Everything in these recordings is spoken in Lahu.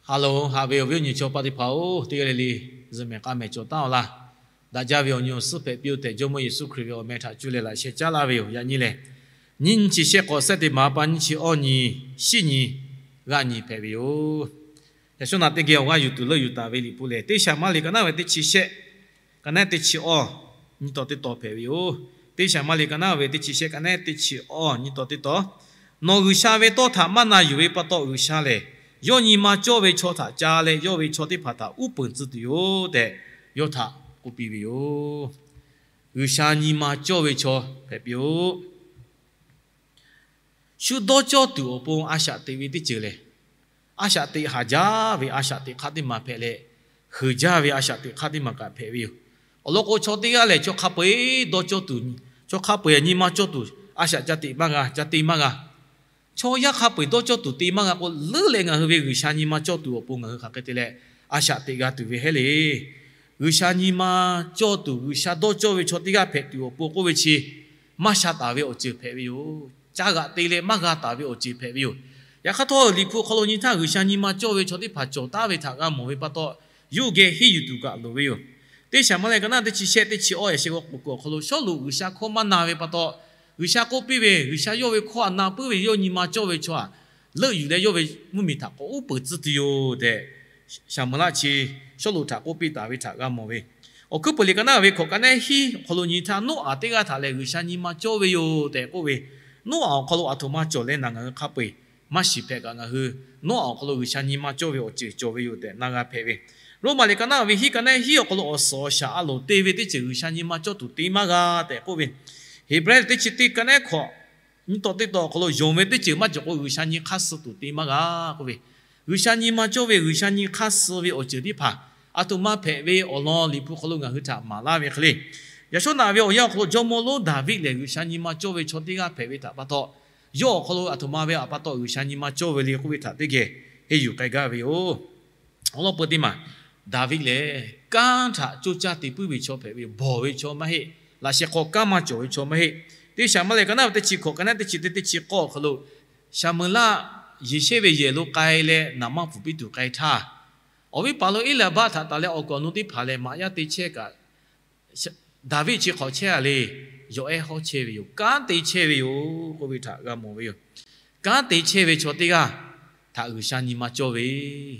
Haˍ loˍ, haꞈ ve awˬ viˉ awˬ nyi chaw paˆ teˇ hpaˍ-oˬ, teˇ g'aˇ le le zuhꞈ mehˍ k'aˇ mehˍ cawˬ taˍ-oˬ laˇ. Daꞈ jaˇ ve awˬ nyi awˬ suhˉ hpehꞈ piˇ-oˆ tehꞈ, Jawˇmawˇ Yeˍsuˆ Hkriꞈ ve awˬ meh htaꞈ cuˇ leh laꞈ sheh caˉ laˇ ve yoˬ. Yaꞈ nyi lehˬ, nyiˇ nyi chi shehˆ k'awꞈ shehˆ teˇ maˍ pa nyiˇ chi awˇ nyi, shiˉ nyi, g'aˇ nyi hpehꞈ ve yoˬ. Yaꞈ shawˉ naꞈ teˇ geh awˬ g'aˇ yuˬ tuˬ leuˆ yuˬ taˍ ve Liꞈ hpu lehˬ, Teˇ Saˍmaˍliˍ ka naˉ ve teˇ chi shehˆ, ka naˉ teˇ chi awˇ nyi taw teˇ taw hpehꞈ ve yoˬ. Teˇ Saˍmaˍliˍ ka naˉ ve teˇ chi shehˆ, ka naˉ teˇ chi awˇ nyi taw teˇ taw, Nawˬ G'uiˬsha ve tawˇ htaꞈ maˇ na yuˬ ve pa taw, G'uiˬsha lehˬ yawˇ nyi ma cawˇ ve chaw htaꞈ ca leh, yawˇ ve chaw teˇ hpaˍ htaꞈ uˉ peunˍ tcuh tuˬ yoˬ tehꞈ, yawˇ htaꞈ k'oˆ piˇ ve yoˬ. G'uiˬsha nyi ma cawˇ ve chaw hpehꞈ piˇ-oˆ. Shu dawˇ cawˇ tuˬ awˬ pon a shaꞈ teꞈ ve teˇ ceuˬ lehˬ, a shaꞈ teꞈ haˍ jaˇ ve a shaꞈ teꞈ hk'aˇ teˇ maˬ hpehꞈ leh, heuˬ jaˇ ve a shaꞈ teꞈ hk'aˇ teˇ maˬ kaꞈ hpehꞈ ve yoˬ. Awˬ lawn k'o, chaw teˇ g'aˇ lehˬ, chaw hk'a peu-eˬ dawˇ cawˇ tuˬ, chaw hk'a peu-eˬ nyi ma cawˇ tuˬ, a shaꞈ ca teꞈ maˇ g'a, ca te maˇ g'a. Chaw yaˇ hk'a peu-eˬ dawˇ cawˇ tuˬ te maˇ g'a k'o, leuˉ leh ngaˬ hui ve G'uiˬsha nyi ma cawˇ tuˬ awˬ pon ngaˬ hui hk'aˬ hk'e te leh a shaꞈ teꞈ g'a tuˬ ve hehˉ le. G'uiˬsha nyi ma cawˇ tuˬ, G'uiˬsha dawˇ cawˇ ve chaw teˇ g'aˇ hpehꞈ tuˬ awˬ pon k'oˆ ve chi maˇ sha taˍ ve awˬ ceuˬ hpehꞈ ve yoˬ. Ca g'aꞈ te leh maˇ g'a taˍ ve awˬ ceuˬ hpehꞈ ve yoˬ. Yaꞈ hk'aˇ htawˇ, Liꞈ hpu awˬ hk'aw lo nyi htaˇ, G'uiˬsha nyi ma cawˇ ve chaw teˇ hpaˍ cawˬ taˉ ve htaꞈ g'a mawˬ ve pa taw, yawˇ hui geh henˇ yuˬ tuˬ kaꞈ loˍ ve yoˬ. Teˇ Saˍmaˍliˍ ka naˉ teˇ chi shehˆ, teˇ chi awˇ yaꞈ sheh g'aw k'oˍ k'o awˬ hk'aw lo, Sawˉluꞈ G'uiˬsha hkawˇ maˇ na ve pa taw, G'uiˬsha k'oˆ piˇ ve, G'uiˬsha yawˇ ve hkawˇ htaꞈ na puiˉ ve, yawˇ nyi ma cawˇ ve chaw htaꞈ leuˆ yuˬ leh yawˇ ve mvuhˇmiˬ htaꞈ k'awꞈ uˉ peunˍ tcuh tuˬ yoˬ tehꞈ, Saˍmeˍlaˆ chi Sawˉluꞈ htaꞈ k'oˆ piˇ taˍ ve htaꞈ g'a mawˬ ve. Awˬ hkuiˉ peuˬ liꞈ ka naˉ ve hkawꞈ ka naˉ hiˉ awˬ hk'aw lo nyi htaˇ, Noˉaꞈ teˇ g'aˇ htaꞈ lehˬ G'uiˬsha nyi ma cawˇ ve yoˬ tehꞈ k'oˆ ve, Noˉaꞈ awˬ hk'aw lo aˬ htoꞈ ma cawˬ leh naˬ ngaˬ hui hk'a peu-eˬ maˇ shiˍ hpehꞈ kaꞈ, ngaˬ hui Noˉaꞈ awˬ hk'aw lo G'uiˬsha nyi ma cawˇ ve awˬ ceuˬ cawˬ ve yoˬ tehꞈ na g'a hpehꞈ ve. Roˉmaꞈ liꞈ ka naˉ ve hiˉ ka naˉ hiˉ awˬ hk'aw lo awˬ suhˍ awˬ shaˍ a loˍ te ve teˇ ceuˬ G'uiˬsha nyi ma cawˇ tuˬ te maˇ g'a tehꞈ k'oˆ ve. Heˍbrehˇ teˇ chi teˇ ka naˉ hkawꞈ nyi taw teˇ taw awˬ hk'aw lo, yonˍ ve teˇ ceuˬ maˇ cawˬ k'o G'uiˬsha nyi hk'aˇ suh tuˬ te maˇ g'a k'oˆ ve. G'uiˬsha nyi ma cawˇ ve, G'uiˬsha nyi hk'aˇ suh ve awˬ ceuˬ teˇ hpaˍ aˬ htoꞈ ma hpehꞈ ve awˬ lawn Liꞈ hpu hk'aw lo ngaˬ hui htaꞈ maˍ laˇ ve hk'e le. Yaꞈ shawˉ naꞈ ve awˬ yanˇ awˬ hk'aw lo Jawˇmawˇ lonˉ Daˍviˆ lehˬ G'uiˬsha nyi ma cawˇ ve chaw teˇ g'aˇ hpehꞈ ve htaꞈ pa taw, yawˇ awˬ hk'aw lo aˬ htoꞈ ma ve htaꞈ pa taw G'uiˬsha nyi ma cawˇ ve le k'oˆ ve htaꞈ teˇ geh henˇ yuˬ k'ai gaˇ ve yoˬ. Awˬ lawn peu teˇ maˬ, Daˍviˆ lehˬ kanˉ htaꞈ coˇ caˇ te puiˉ ve chaw hpehꞈ ve yoˬ. Bawˬ ve chaw maˇ heˆ. Laꞈ sheh hk'aw kanˉ maˇ cawˬ ve chaw maˇ heˆ. Teˇ Saˍmeˍlaˆ ka naˉ ve teˇ chi hkawꞈ ka naˉ teˇ chi teˇ, teˇ chi k'awˇ awˬ hk'aw lo, Saˍmeˍlaˆ Yeˍsehˇ ve yehˬ lo k'ai leh naˍ manˇ pfuhˍ piˇ tuˬ k'ai htaˇ, awˬ viˉ paˍ lo Eˇliˍbaˆ htaꞈ tanˬ leh awˬ kaˍ awˬ nu teˇ hpaˍ lehˬ maꞈ yaˇ te chehˇ kaꞈ, Daˍviˆ chi hk'awꞈ chehˇ a le, yawˬ ehˉ hawˉ chehˇ ve yoˬ. Kanˉ te chehˇ ve yoˬ k'oˆ ve htaꞈ g'a mawˬ ve yoˬ. Kanˉ te chehˇ ve chaw teˇ g'aˇ htaꞈ G'uiˬsha nyi ma cawˇ ve,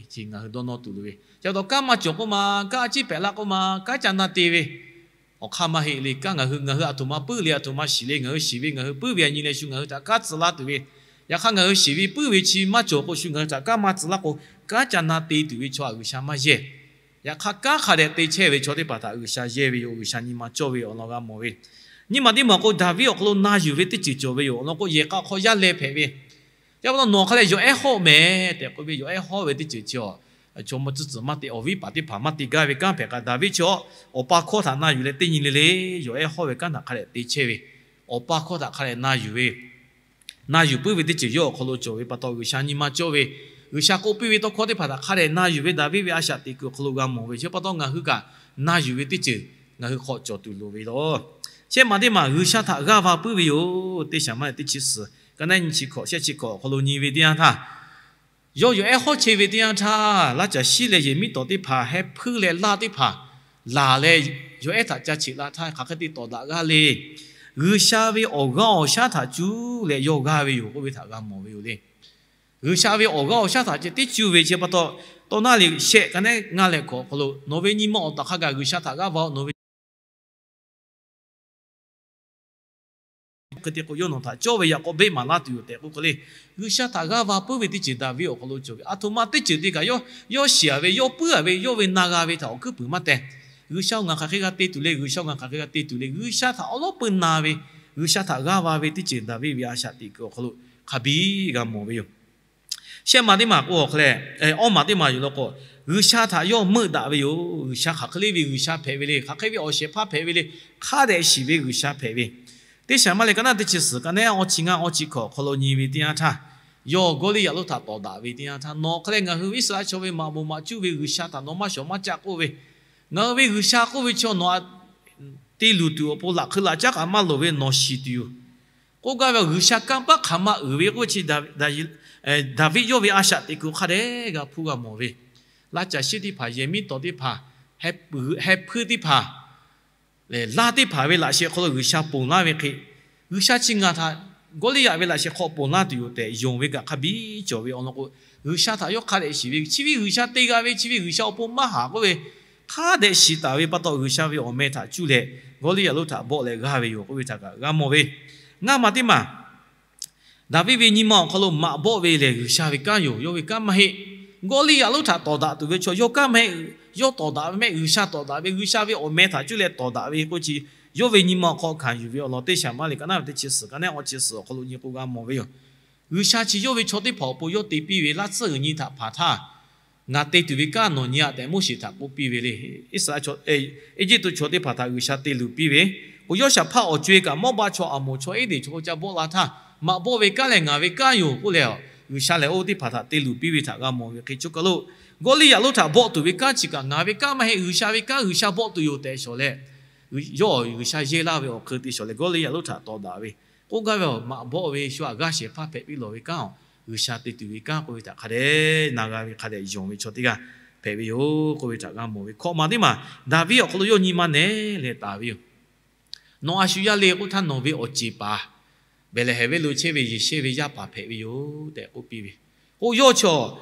chi ngaˬ hui dawˇ nawˇ tuˬ loˍ ve. Chi pa taw kanˉ maˇ cawˬ k'oˆ ma, kanˉ a ciˉ pehꞈ laˇ k'oˆ ma, kanˉ ca na te ve, awˬ hk'aˇ maˇ heˆ le. Kanˉ ngaˬ hui, ngaˬ hui aˬ htoꞈ ma puiˉ le, aˬ htoꞈ ma shiˍ le, ngaˬ hui shiˍ ve ngaˬ hui puiˉ ve a nyi leh shu ngaˬ hui htaꞈ kanˉ tcuh laˇ tuˬ ve. Yaꞈ hk'aˇ ngaˬ hui shiˍ ve puiˉ ve chi maˇ cawˬ k'o shu ngaˬ hui htaꞈ kanˉ maˇ tcuh laˇ k'o, kanˉ ca na te tuˬ ve chaw htaꞈ G'uiˬsha maˇ yehˇ. Yaꞈ hk'aˇ kanˉ hk'a dehꞈ te chehˇ ve chaw teˇ hpaˍ htaꞈ G'uiˬsha yehˇ ve yoˬ. G'uiˬsha nyi ma cawˇ ve awˬ lawn g'a mawˬ ve. Nyiˇ maˬ teˇ maˬ k'o Daˍviˆ awˬ hk'aw lo na yuˬ ve teˇ ceuˬ cawˬ ve yoˬ. Awˬ lawn k'o yehˬ k'a hk'aw yaˇ leh hpehꞈ ve, yaˇ pa taw nawˬ hk'a leh yawˬ ehˉ hawˉ mehˍ tehꞈ k'oˆ ve, yawˬ ehˉ hawˉ ve teˇ ceuˬ chi a, chaw mawˇ tcuhˇ tcuhˍ maˇ te, awˬ viˉ paˍ teˇ hpaˍ maˇ te gaˇ ve kanˉ hpehꞈ kaꞈ, Daˍviˆ chi awˬ pa hkawˇ htaꞈ na yuˬ leh teˇ nyi le le yawˬ ehˉ hawˉ ve kanˉ htaꞈ hk'a dehꞈ te chehˇ ve, awˬ pa hkawˇ htaꞈ hk'a dehꞈ na yuˬ ve, na yuˬ puiˉ ve teˇ ceuˬ yawˇ awˬ hk'aw lo cawˬ ve pa taw, G'uiˬsha nyi ma cawˇ ve, G'uiˬsha k'oˆ piˇ ve tawˇ hkawˇ teˇ hpaˍ htaꞈ hk'a dehꞈ na yuˬ ve Daˍviˆ ve a shaꞈ teꞈ kuiˬ awˬ hk'aw lo g'a mawˬ ve. Chi pa taw ngaˬ hui kaꞈ na yuˬ ve teˇ ceuˬ ngaˬ hui hk'aw cawˬ tuˬ loˍ ve yoˬ. Shehˆ maˬ teˇ maˬ G'uiˬsha htaꞈ g'aˇ va puiˉ ve yoˬ. Teˇ Saˍmeˍlaˆ teˇ chi suhˍ ka naˉ nyi chi hkawꞈ shehˆ chi hkawꞈ awˬ hk'aw lo nyi ve teˇ yanˇ htaˇ, yawˇ yawˬ ehˉ hawˉ chehˇ ve teˇ yanˇ htaˇ, laˇ caˬ shiˉ leh yehˬ miˉ tawˍ teˇ hpaˍ heh hpuiˇ leh laˇ teˇ hpaˍ laˬ leh, yawˬ ehˉ htaꞈ ca cheꞈ la htaˇ hk'aˬ hk'e te tawˍ daꞈ g'aˇ le. G'uiˬsha ve awˬ g'aˇ awˬ shaˉ htaꞈ cuˇ leh yawˇ g'aˇ ve yoˬ k'oˆ ve htaꞈ g'a mawˬ ve yoˬ le. G'uiˬsha ve awˬ g'aˇ awˬ shaˉ htaꞈ ceh teˇ cuˇ ve chi pa taw, Tawˇ naˉ liꞈ shehˆ ka naˉ ngaˇ leh hkawꞈ awˬ hk'aw lo, Nawˬ ve nyi ma awˬ taˍ hk'a gaˬ G'uiˬsha htaꞈ g'aˇ va-oˬ. Nawˬ ve hk'e te k'o, yawˇ nawˬ htaꞈ cawˇ ve yaꞈ k'aw beˆ maˍ laˇ tuˬ yoˬ tehꞈ k'oˆ hk'e le. G'uiˬsha htaꞈ g'aˇ va puiˉ ve teˇ ceuˬ Daˍviˆ awˬ hk'aw lo cawˬ ve. Aˬ htoꞈ ma teˇ ceuˬ te kaꞈ yawˇ, yawˇ shiˍ-a ve, yawˇ puiˉ-a ve, yawˇ ve na g'a ve htaꞈ awˬ hkuiˉ puiˍ maˇ teh. G'uiˬsha-oˬ, ngaˬ hk'aˬ hk'e g'a te tuˬ le, G'uiˬsha-oˬ, ngaˬ hk'aˬ hk'e g'a te tuˬ le, G'uiˬsha htaꞈ awˉ lawˉ peuˬ na ve, G'uiˬsha htaꞈ g'aˇ va ve teˇ ceuˬ Daˍviˆ ve a shaꞈ teꞈ kuiˬ awˬ hk'aw lo hk'a biˇ g'a mawˬ ve yoˬ. Shehˆ maˬ teˇ maˬ k'o awˬ hk'e leh, awˇ maˬ teˇ maˬ yoˬ law k'o, G'uiˬsha htaꞈ yawˇ meuˆ daꞈ ve yoˬ. G'uiˬsha hk'aˬ hk'e le ve G'uiˬsha hpehꞈ ve le, hk'aˬ hk'e ve awˬ shehˍ hpaˇ hpehꞈ ve le, hk'a dehꞈ shiˍ ve G'uiˬsha hpehꞈ ve. Teˇ Saˍmaˍlaˆ ka naˉ teˇ chi suhˍ ka naˉ awˇ chi ngaˇ awˇ chi hkawꞈ awˬ hk'aw lo nyi ve teˇ yanˇ htaˇ, yawˇ Gawˇliˇyaꞈ lonˉ htaꞈ tawˍ daꞈ ve teˇ yanˇ htaˇ, Nawˬ hk'e leh ngaˬ hui ve Iˉsaˍreˍlaˆ chaw ve maꞈ moˍ maꞈ cuˇ ve G'uiˬsha htaꞈ nawˬ maˇ shawˍ maˇ caˆ k'oˆ ve, ngaˬ hui ve G'uiˬsha k'oˆ ve chaw nawˬ te luˬ tuˬ awˬ pon laꞈ hk'eu laꞈ caˉ kaꞈ maˇ loˍ ve nawˬ shiˍ tuˬ yoˬ. K'oˆ gaˇ ve, G'uiˬsha kanˇ paˆ hk'aˬ ma uiˍ ve k'oˆ chi Daˍviˆ yawˇ ve a shaꞈ teꞈ kuiˬ hk'a dehꞈ g'a hpuˇ g'a mawˬ ve, laˇ caˬ shiˉ teˇ hpaˍ, yehˬ miˉ tawˍ teˇ hpaˍ, heh hpuiˇ teˇ hpaˍ, laˇ teˇ hpaˍ ve laꞈ sheh hk'aw lo G'uiˬsha ponˬ laˇ ve hk'e, G'uiˬsha chi ngaˬ htaꞈ Gawˇliˇyaꞈ ve laꞈ sheh hk'aw ponˬ laˇ tuˬ yoˬ tehꞈ yonˍ ve kaꞈ hk'a biˇ cawˬ ve awˬ lawn k'o, G'uiˬsha htaꞈ yawˇ hk'a dehꞈ shiˍ ve, chi ve G'uiˬsha te g'a ve, chi ve G'uiˬsha awˬ pon maˇ haˍ k'oˆ ve, hk'a dehꞈ shiˍ taˍ ve pa taw, G'uiˬsha ve awˬ meh htaꞈ cuˇ leh Gawˇliˇyaꞈ lonˉ htaꞈ bawˆ leh g'aˇ ve yoˬ k'oˆ ve htaꞈ kaꞈ g'a mawˬ ve. Ngaˇ maˬ teˇ maˬ, Daˍviˆ ve nyi ma awˬ hk'aw lo maꞈ bawˆ ve lehˬ G'uiˬsha ve kanˉ yoˬ, yawˇ ve kanˉ maˇ heˆ. Gawˇliˇyaꞈ lonˉ htaꞈ tawˍ daꞈ tuˬ ve chaw yawˇ kanˉ maˇ heˆ. Yawˇ tawˍ daꞈ ve mehˆ, G'uiˬsha tawˍ daꞈ ve, G'uiˬsha ve awˬ meh htaꞈ cuˇ leh tawˍ daꞈ ve k'oˆ chi, yawˇ ve nyi ma awˬ hk'aw hkanˍ yuˬ ve awˬ lawn teˇ Saˍmuˍaˍlehnˍ ka naˉ ve teˇ chi suhˍ ka naˉ awˬ chi suhˍ awˬ hk'aw lo nyi k'o g'a mawˬ ve yoˬ. G'uiˬsha chi yawˇ ve chaw teˇ hpaˍ awˬ pon yawˇ te piˇ ve, laˇ tsuhˇ g'uiˬ nyi htaꞈ hpanˍ htaˇ, ngaˬ te tuˬ ve kanˉ nawˬ nyi-a tehꞈ Moˉseˍ htaꞈ k'oˆ piˇ ve le. Iˉsaˍreˍlaˆ chaw, Eˇjiˇtuꞈ chaw teˇ hpaˍ htaꞈ G'uiˬsha te luˬ piˇ ve, k'o Yawˇshaˍhpaˆ awˬ co-e kaꞈ Mawˇbaˆ chaw, Aˍmoˍ chaw, Eˇdeˍ chaw hk'oˆ ca bawˆ la htaˇ, maꞈ bawˆ ve kanˉ lehˬ ngaˬ ve kanˉ yoˬ k'oˆ leh, G'uiˬsha lehˬ oˇ teˇ hpaˍ htaꞈ te luˬ piˇ ve htaꞈ g'a mawˬ ve hk'e, choˬ kaˬ lo Gawˇliˇyaꞈ lonˉ htaꞈ bawˆ tuˬ ve kanˉ chi kaꞈ ngaˬ ve kanˉ maˇ heˆ, G'uiˬsha ve kanˉ, G'uiˬsha bawˆ tuˬ yoˬ tehꞈ shawˍ leh, yawˇ G'uiˬsha yehˇ laˇ ve awˬ hk'eun te shawˍ leh Gawˇliˇyaꞈ lonˉ htaꞈ tawˍ daꞈ ve, k'oˆ gaˇ ve, Maꞈ bawˆ ve shu aꞈ g'aˇ shehˍ hpaˇ hpehꞈ piˇ lawˬ ve kanˉ-oˬ, G'uiˬsha te tuˬ ve kanˉ k'oˆ ve htaꞈ hk'a dehꞈ na g'a ve, hk'a dehꞈ yonˍ ve chaw teˇ g'aˇ hpehꞈ ve yoˬ k'oˆ ve htaꞈ g'a mawˬ ve. Hkawꞈ maˬ teˇ maˬ, Daˍviˆ awˬ hk'aw lo yawˇ nyi ma nehˉ leh taˍ ve yoˬ. Nawˬ a shu yaˇ le k'oˆ htaˇ, nawˬ ve awˬ ceˬ paˍ Behˍlehˍhehnˍ venˇ lo chehˇ ve Yeˍsehˇ ve yaˇ paˍ hpehꞈ ve yoˬ tehꞈ k'oˆ piˇ ve. K'o yawˇ chaw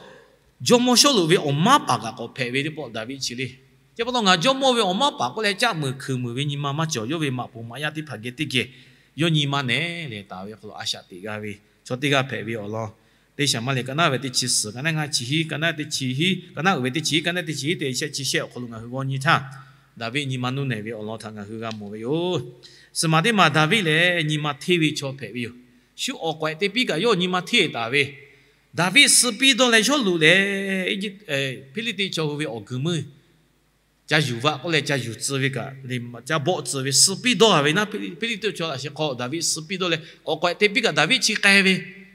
jawˇmawˇ Sawˉluꞈ ve awˬ maˉ paˍ kaꞈ k'awꞈ hpehꞈ ve teˇ pawˆ Daˍviˆ chi le. Chi pa taw ngaˬ jawˇmawˇ ve awˬ maˉ paˍ k'oˆ leh caˆ muiˬ hkui muiˬ ve nyi ma maˇ cawˬ. Yawˇ ve maꞈ poˍ maꞈ yaˇ teˇ hpaˍ geh teˇ geh yawˇ nyi ma nehˉ leh taˍ ve awˬ hk'aw lo a shaꞈ teꞈ g'a ve chaw teˇ g'aˇ hpehꞈ ve awˬ lawn, teˇ Saˍmuˍaˍlehnˍ ka naˉ ve teˇ chi suhˍ ka naˉ ngaˇ chi hiˉ, ka naˉ teˇ chi hiˉ, ka naˉ uiˍ ve teˇ chi hiˉ, ka naˉ teˇ chi hiˉ te shehˆ chi shehˆ awˬ hk'aw lo ngaˬ hui g'aw nyi htaˇ, Daˍviˆ nyi ma nuˇ nehˬ ve awˬ lawn htaꞈ ngaˬ hui g'a mawˬ ve yoˬ. Suhˍ maˬ teˇ maˬ Daˍviˆ lehˬ nyi ma hteˇ ve chaw hpehꞈ ve yoˬ. Shu awˬ k'awehꞈ te piˇ kaꞈ yawˇ nyi ma hteˇ taˍ ve. Daˍviˆ suh piˇ dawˇ leh Sawˉluꞈ lehˬ, Hpiˇliˇtiˆ chaw hui ve awˬ guiˬ meuˇ ca yuˬ vaꞈ k'oˆ leh ca yuˬ tcuh ve kaꞈ, ca bawˆ tcuh ve, suh piˇ dawˇ a ve naˉ, Hpiˇliˇtiˆ chaw laꞈ sheh hk'aw Daˍviˆ suh piˇ dawˇ leh awˬ k'awehꞈ te piˇ kaꞈ Daˍviˆ chi k'ai ve,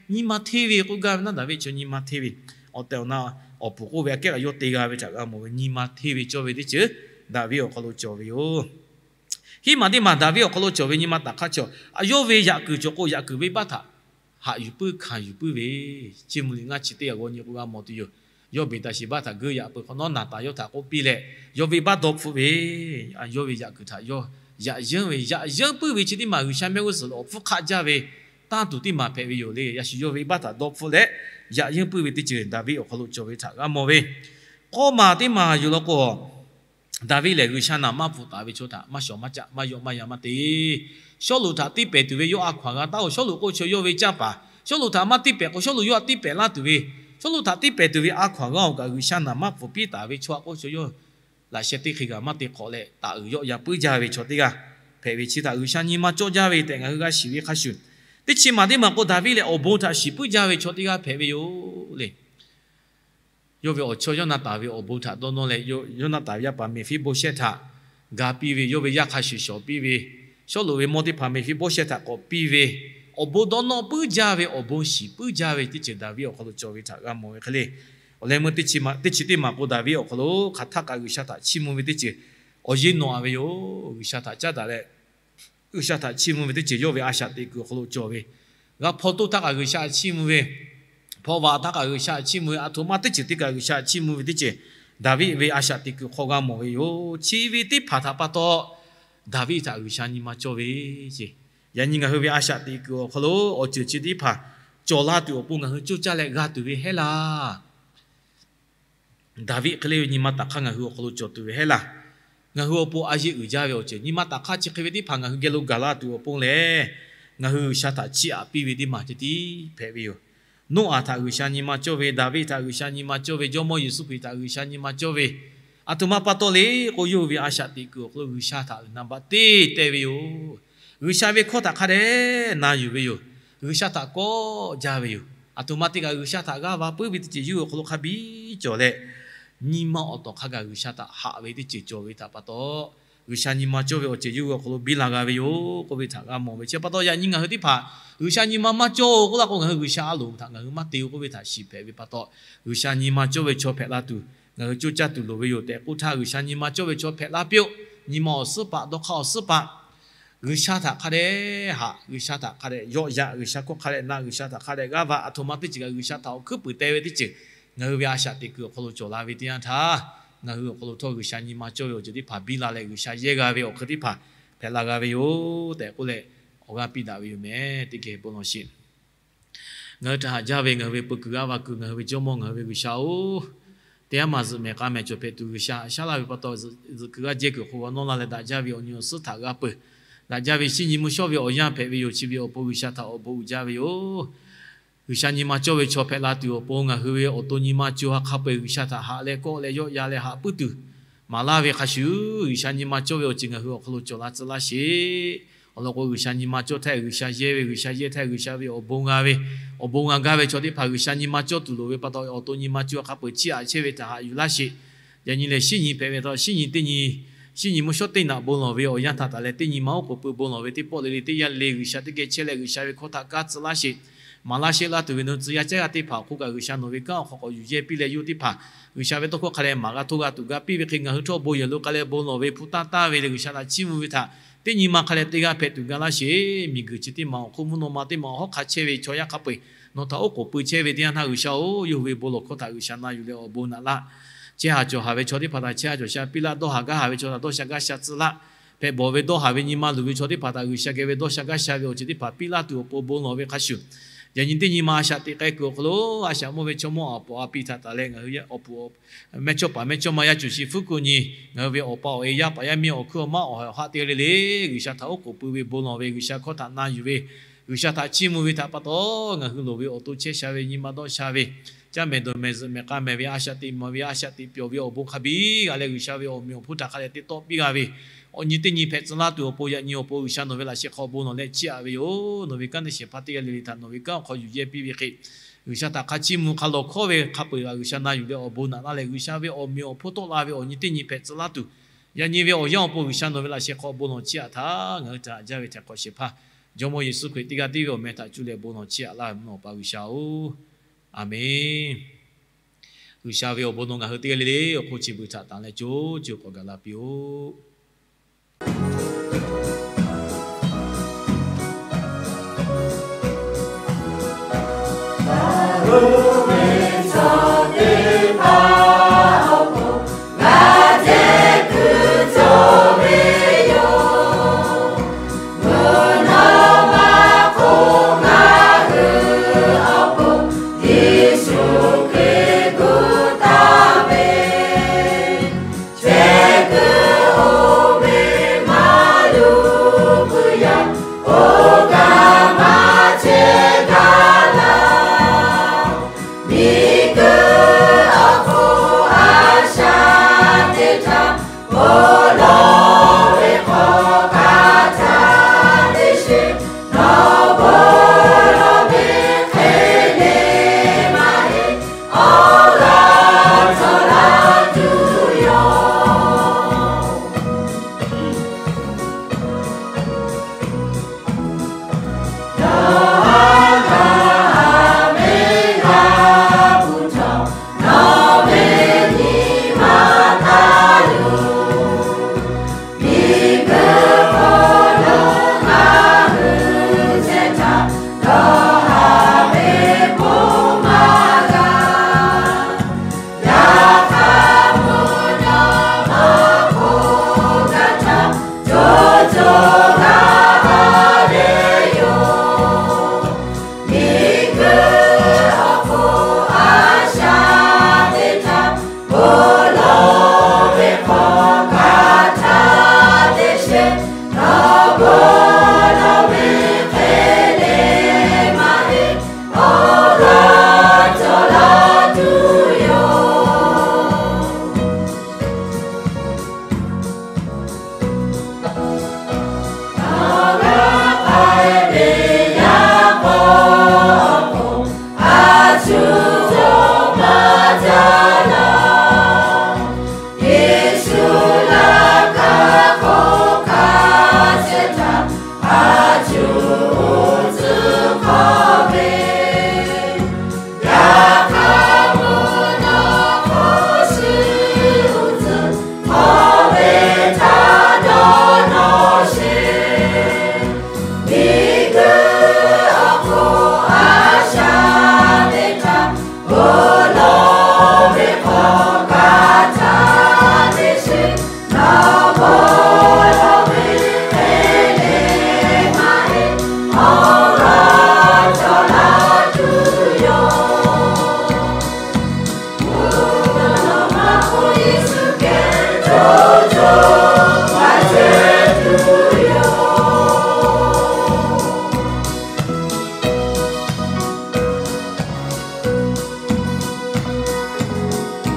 nyi ma hteˇ ve k'oˆ gaˇ ve naˉ, Daˍviˆ chaw nyi ma hteˇ ve. Awˬ tehˬ awˬ na awˬ puˍ k'oˆ ve aꞈ kehˉ kaꞈ yawˇ te g'a ve htaꞈ g'a mawˬ ve, nyi ma hteˇ ve cawˇ ve teˇ ceuˬ Daˍviˆ awˬ hk'aw lo cawˬ ve yoˬ. Hiˉ maˬ teˇ maˬ Daˍviˆ awˬ hk'aw lo cawˬ ve nyi ma taˍ hk'aˇ chaw, a yawˇ ve yaꞈ kuiˬ cawˬ k'o yaꞈ kuiˬ venˇbaˆ htaꞈ haꞈ yuˬ puiˉ hkanˍ yuˬ puiˉ ve, Chiˇ mvuh liꞈ ngaˇ chi teˇ g'aˇ g'aw nyi k'o g'a mawˬ tuˬ yoˬ. Yawˇ Beˍtaˍsheˍbaˆ htaꞈ geuˆ yaꞈ peuˬ hk'awꞈ nawˉ Naˍtanˍ yawˇ htaꞈ k'oˆ piˇ leh, yawˇ venˇbaˆ dawˇ hpfuhˆ ve, yawˇ ve yaꞈ kuiˬ htaꞈ yawˇ yaꞈ yeunˇ ve, yaꞈ yeunˇ puiˉ ve chi teˇ maˬ G'uiˬsha mehˆ g'uˇ suhˍ lo awˬ hpfuhˇ hk'aˆ jaˇ ve tanˇ tuˬ teˇ maˬ hpehꞈ ve yoˬ le. Yaꞈ shu yawˇ venˇbaˆ htaꞈ dawˇ hpfuhˆ leh yaꞈ yeunˇ puiˉ ve teˇ ceuˬ Daˍviˆ awˬ hk'aw lo cawˬ ve htaꞈ g'a mawˬ ve. K'awˇ maˬ teˇ maˬ yuˬ law k'o, Daˍviˆ lehˬ G'uiˬsha naˍ maˇ pfuhˍ taˍ ve chaw htaꞈ maˇ shawˍ maˇ caˆ maˇ yawˆ maˇ yan maˇ te. Sawˉluꞈ htaꞈ tiˇ pehˍ tuˬ ve yawˇ a hkaw-anˬ g'a taˉ-oˬ. Sawˉluꞈ k'oˆ chaw yawˇ ve canˇ paˍ, Sawˉluꞈ htaꞈ maˇ tiˇ pehˍ k'o Sawˉluꞈ yawˇ htaꞈ tiˇ pehˍ laˇ tuˬ ve, Sawˉluꞈ htaꞈ tiˇ pehˍ tuˬ ve a hkaw-anˬ g'a-oˬ kaꞈ G'uiˬsha naˍ maˇ pfuhˍ piˇ taˍ ve chaw k'oˆ chaw yawˇ laꞈ sheh teˇ hk'e g'aꞈ maˇ te hk'awꞈ leh taˍ uiˍ yawˆ yan puiˉ jaˇ ve chaw teˇ g'aˇ hpehꞈ ve. Chi htaꞈ G'uiˬsha nyi ma cawˇ jaˇ ve tehꞈ ngaˬ hui g'a shiˍ ve hk'a shuˍ, teˇ chi maˬ teˇ maˬ k'o Daˍviˆ lehˬ awˬ bon htaꞈ shiˍ puiˉ jaˇ ve chaw teˇ g'aˇ hpehꞈ ve yoˬ le. Yawˇ ve awˬ chawˇ Yoˇnaˍtanˍ ve awˬ bon htaꞈ dawˇ nawˇ leh, Yoˇnaˍtanˍ ve yaˇ paˍ Meˍfiˆboˇshehˇ htaꞈ ga piˇ ve, yawˇ ve yaˇ hk'a shuˍ shawˍ piˇ ve, Sawˉluꞈ ve mawˇ teˇ hpaˍ Meˍfiˆboˇshehˇ htaꞈ k'awꞈ piˇ ve, awˬ bon dawˇ nawˇ puiˉ jaˇ ve, awˬ bon shiˍ puiˉ jaˇ ve teˇ ceuˬ Daˍviˆ awˬ hk'aw lo cawˬ ve htaꞈ g'a mawˬ ve hk'e le. Awˬ leh meuˇ teˇ chi teˇ maˬ k'o Daˍviˆ awˬ hk'aw lo hk'aˬ htaˆ kaꞈ G'uiˬsha htaꞈ chiˇ mvuh ve teˇ ceuˬ awˬ yeˇ nawꞈ a ve yoˬ. G'uiˬsha htaꞈ caˉ daꞈ leh G'uiˬsha htaꞈ chiˇ mvuh ve teˇ ceuˬ yawˇ ve a shaꞈ teꞈ kuiˬ awˬ hk'aw lo cawˬ ve. G'a hpaw toˇ htaˇ kaꞈ G'uiˬsha htaꞈ chiˇ mvuh ve, hpaw vaꞈ htaˇ kaꞈ G'uiˬsha htaꞈ chiˇ mvuh ve, aˬ htoꞈ ma teˇ ceuˬ teˇ kaꞈ G'uiˬsha htaꞈ chiˇ mvuh ve teˇ ceuˬ Daˍviˆ ve a shaꞈ teꞈ kuiˬ hk'aw g'a mawˬ ve yoˬ. Chi ve teˇ hpaˍ htaꞈ pa taw Daˍviˆ htaꞈ G'uiˬsha nyi ma cawˇ ve ce. Yaꞈ nyi ngaˬ hui ve a shaꞈ teꞈ kuiˬ awˬ hk'aw lo awˬ ceuˬ chi teˇ hpaˍ cawˬ la tuˬ awˬ pon ngaˬ hui coˇ caˇ leh g'a tuˬ ve heˉ laˇ. Daˍviˆ hk'e le ve nyi ma taˍ hk'aˇ ngaˬ hui awˬ hk'aw lo cawˬ tuˬ ve heˉ laˇ. Ngaˬ hui awˬ pon a yeˇ uiˍ jaˇ ve awˬ ceuˬ nyi ma taˍ hk'aˇ chi hk'e ve teˇ hpaˍ ngaˬ hui geh lo gaˬ la tuˬ awˬ pon lehˬ, ngaˬ hui G'uiˬsha htaꞈ chiˇ aꞈ piˇ ve teˇ maˬ ceh tiˉ hpehꞈ ve yoˬ. Noˉaꞈ htaꞈ G'uiˬsha nyi ma cawˇ ve, Daˍviˆ htaꞈ G'uiˬsha nyi ma cawˇ ve, Jawˇmawˇ Yeˍsuˆ Hkriꞈ htaꞈ G'uiˬsha nyi ma cawˇ ve, aˬ htoꞈ ma pa taw le k'o yawˇ hui ve a shaꞈ teꞈ kuiˬ awˬ hk'aw lo G'uiˬsha htaꞈ naˍ baꞈ teˇ teh ve yoˬ. G'uiˬsha ve hkawˇ htaꞈ hk'a dehꞈ na yuˬ ve yoˬ. G'uiˬsha htaꞈ kawˆ jaˇ ve yoˬ. Aˬ htoꞈ ma te kaꞈ G'uiˬsha htaꞈ g'aˇ va puiˉ ve teˇ ceuˬ yawˇ hui awˬ hk'aw lo hk'a biˇ cawˬ leh, nyi ma awˬ tawˍ hk'a gaˬ G'uiˬsha htaꞈ haꞈ ve teˇ ceuˬ cawˬ ve htaꞈ pa taw, G'uiˬsha nyi ma cawˇ ve awˬ ceuˬ yawˇ hui awˬ hk'aw lo biˇ la g'a ve yoˬ k'oˆ ve htaꞈ g'a mawˬ ve. Chi pa taw yaꞈ nyi ngaˬ hui teˇ hpaˍ G'uiˬsha nyi ma maˇ cawˇ-oˬ k'oˆ la k'o, ngaˬ hui G'uiˬsha a loˍ htaꞈ ngaˬ hui maˇ te-o k'oˆ ve htaꞈ shiˍ hpehꞈ ve pa taw, G'uiˬsha nyi ma cawˇ ve chaw hpehꞈ la tuˬ ngaˬ hui coˇ caˇ tuˬ loˍ ve yoˬ tehꞈ k'oˆ htaˇ, G'uiˬsha nyi ma cawˇ ve chaw hpehꞈ la piˇ-oˆ. Nyi ma awˬ suhˉ paˆ, dawˇ hk'aˇ awˬ suhˉ paˆ G'uiˬsha htaꞈ hk'a dehꞈ haꞈ, G'uiˬsha htaꞈ hk'a dehꞈ yawˆ yaꞈ, G'uiˬsha hkawˇ hk'a dehꞈ na, G'uiˬsha htaꞈ hk'a dehꞈ g'aˇ va, aˬ htoꞈ ma teˇ ceuˬ kaꞈ G'uiˬsha htaꞈ awˬ hkuiˉ puiˍ teh ve teˇ ceuˬ ngaˬ hui ve a shaꞈ teꞈ kuiˬ awˬ hk'aw lo cawˬ la ve teˇ yanˇ htaˇ, ngaˬ hui awˬ hk'aw lo htawˇ G'uiˬsha nyi ma cawˇ ve awˬ ceuˬ teˇ hpaˍ biˇ la leh, G'uiˬsha yehˇ g'a ve awˬ hk'e teˇ hpaˍ hpehꞈ la g'a ve yoˬ tehꞈ k'oˆ leh, awˬ g'aˇ piˇ daꞈ ve yoˬ meh. Teˇ geh bon lawˬ sheˍ. Ngaˬ hui htaꞈ haꞈ jaˇ ve ngaˬ hui ve peu kuiˬ g'aˇ va kuiˬ, ngaˬ hui ve Jawˇmawˇ, ngaˬ hui ve G'uiˬsha-oˬ, teˇ yanˇ maˬ zuhꞈ mehˍ k'a mehˍ cawˬ hpehꞈ tuˬ G'uiˬsha haꞈ shaˉ laˇ ve pa taw, zuhꞈ kuiˬ g'aˇ jehˇ kuiˬ hk'oˆ g'a nawˇ laˇ leh daꞈ jaˇ ve awˬ nyi awˬ suhˉ htaꞈ g'a peuˬ. Daꞈ jaˇ ve shinˉ nyi mvuhˇ shawˉ ve awˬ yanˇ hpehꞈ ve yoˬ. Chi ve awˬ pon G'uiˬsha htaꞈ awˬ bon uiˍ jaˇ ve yoˬ. G'uiˬsha nyi ma cawˇ ve chaw hpehꞈ la tuˬ awˬ pon ngaˬ hui ve awˬ to nyi ma co ha hk'a peu-eˬ G'uiˬsha htaꞈ haꞈ leh kawˆ leh yawˆ ya leh haꞈ puiˉ tuˬ maˍ laˇ ve hk'a shuˍ, G'uiˬsha nyi ma cawˇ ve awˬ ceuˬ ngaˬ hui awˬ hk'aw lo cawˬ la tcuh laˇ sheˍ. Awˬ lawn k'o, G'uiˬsha nyi ma cawˇ htaˇ G'uiˬsha yehˇ ve, G'uiˬsha yehˇ htaˇ G'uiˬsha ve awˬ bon g'a ve, awˬ bon g'a gaˇ ve chaw teˇ hpaˍ G'uiˬsha nyi ma cawˇ tuˬ loˍ ve pa taw, awˬ to nyi ma co ha hk'a peu-eˬ chiˇ aꞈ chehˇ ve htaꞈ haꞈ yuˬ laˇ sheˍ. Yaꞈ nyi lehˬ, shinˉ nyi hpehꞈ ve taw, shinˉ nyi teˇ nyi, shinˉ nyi mvuhˇ shawˉ teˇ naꞈ bon lawˬ ve awˬ yanˇ htaꞈ taˍ leh teˇ nyi ma oˉ k'oˍ pui bon lawˬ ve teˇ pawˆ le le teˇ yanˇ le G'uiˬsha teˇ geh chehˇ leh G'uiˬsha ve hkawˇ htaꞈ kaˇ tcuh laˇ sheˍ. Maˍ laˇ sheˆ laˇ tuˬ ve nawˬ tcuh yaˇ caˉ g'aˇ teˇ hpaˍ awˬ hk'oˆ kaꞈ G'uiˬsha nawˬ ve kanˉ awˬ hk'aw k'awꞈ yuˬ yehˇ piˇ leh, yawˇ teˇ hpaˍ G'uiˬsha ve tawˇ hkawˇ hk'a leh maˍ g'a htawˇ g'a tuˬ ga piˇ ve hk'e, ngaˬ hui htawˇ bon yehˬ lo k'ai leh bon lawˬ ve hpu taˇ taˇ ve leh G'uiˬsha htaꞈ chiˇ mvuh ve htaꞈ teˇ nyi ma hk'a leh teˇ g'aˇ hpehꞈ tuˬ ga laˇ sheˍ. Miˬguiˬ chi teˇ maˬ awˬ hk'oˆ mvuhˇ naw ma teˇ maˬ awˬ hawˉ hk'a chehˇ ve chaw yaˇ hk'a peu-eˬ nawˬ htaꞈ oˉ k'oˍ pui chehˇ ve teˇ yanˇ htaˇ, G'uiˬsha-oˬ, yawˇ hui ve bon lawˬ hkawˇ htaꞈ G'uiˬsha na yuˬ leh awˬ bon naꞈ laˇ. Chehˇ haˍ cawˬ haˍ ve chaw teˇ hpaˍ htaꞈ chehˇ haˍ cawˬ sha piˇ laˇ. Dawˇ haˍ gaˇ haˍ ve chaw htaꞈ dawˇ sha gaˇ sha tcuh laˇ. Hpehꞈ bawˬ ve dawˇ haˍ ve nyi ma luˬ ve chaw teˇ hpaˍ htaꞈ G'uiˬsha geh ve dawˇ sha gaˇ sha ve awˬ ceuˬ teˇ hpaˍ piˇ laˇ tuˬ awˬ pon bon lawˬ ve hk'a shuˍ, yaꞈ nyi teˇ nyi ma a shaꞈ teꞈ k'ai kuiˬ awˬ hk'aw lo a shaꞈ mawˇ ve chaw mawˇ awˬ puˍ awˬ pi htaꞈ taˍ leh ngaˬ hui awˬ puˍ mehˇchawˇpaˍ mehˇchawˇma yaˇ cuˬ shi hpfuhˇ kuˬ nyi, ngaˬ hui ve awˬ pa awˬ e, yaˇ paˍ yaˇ miˇ, awˬ hkuiˉ awˬ maˇ, awˬ haꞈ te le le, G'uiˬsha htaꞈ oˉ k'oˍ pui ve bon lawˬ ve, G'uiˬsha hkawˇ htaꞈ na yuˬ ve, G'uiˬsha htaꞈ chiˇ mvuh ve htaꞈ pa taw, ngaˬ hui loˍ ve awˬ to chehˇ sha ve, nyi ma dawˇ sha ve, caˇ mehˍ dawˬ mehˍ zuhꞈ mehˍ k'a mehˍ ve, a shaꞈ teꞈ maˍ ve, a shaꞈ teꞈ pyawˬ ve awˬ bon hk'a biˇ g'a leh, G'uiˬsha ve awˬ meꞈ awˬ hponˇ htaꞈ hk'a dehꞈ te tawˆ piˇ g'a ve, awˬ nyi teˇ nyi hpehꞈ tcuh laˇ tuˬ awˬ pon, yaꞈ nyi awˬ pon G'uiˬsha nawˬ ve laꞈ sheh hk'aw bon lawˬ leh chiˇ aꞈ ve yoˬ. Nawˬ ve kanˉ teˇ shehˍ hpaˇ teˇ g'aˇ le le htaꞈ nawˬ ve kanˉ awˬ hk'aw yuˬ yehˇ piˇ ve hk'e, G'uiˬsha htaꞈ hk'a chiˇ mvuh hk'a lawˬ hkawˇ ve hk'a peu-eˬ g'aꞈ G'uiˬsha na yuˬ leh awˬ bon naꞈ laˇ leh, G'uiˬsha ve awˬ meꞈ awˬ hponˇ tawˆ la ve awˬ nyi teˇ nyi hpehꞈ tcuh laˇ tuˬ, yaꞈ nyi ve awˬ yanˇ awˬ pon G'uiˬsha nawˬ ve laꞈ sheh hk'aw bon lawˬ chiˇ aꞈ htaˇ, ngaˬ hui htaꞈ haꞈ jaˇ ve htehꞈ hk'awꞈ shehˍ hpaˇ Jawˇmawˇ Yeˍsuˆ Hkriꞈ teˇ g'aˇ tiˉ ve awˬ meh htaꞈ cuˇ leh bon lawˬ chiˇ aꞈ laˇ ve mvuhˇ naw Awˬ pa G'uiˬsha-oˬ, Aˬmenˍ. G'uiˬsha ve awˬ bon nawˬ ngaˬ hui teˇ g'aˇ le le awˬ hk'oˆ chi beuꞈ htaꞈ tanˬ leh co co k'awꞈ gaˬ la piˇ-oˆ.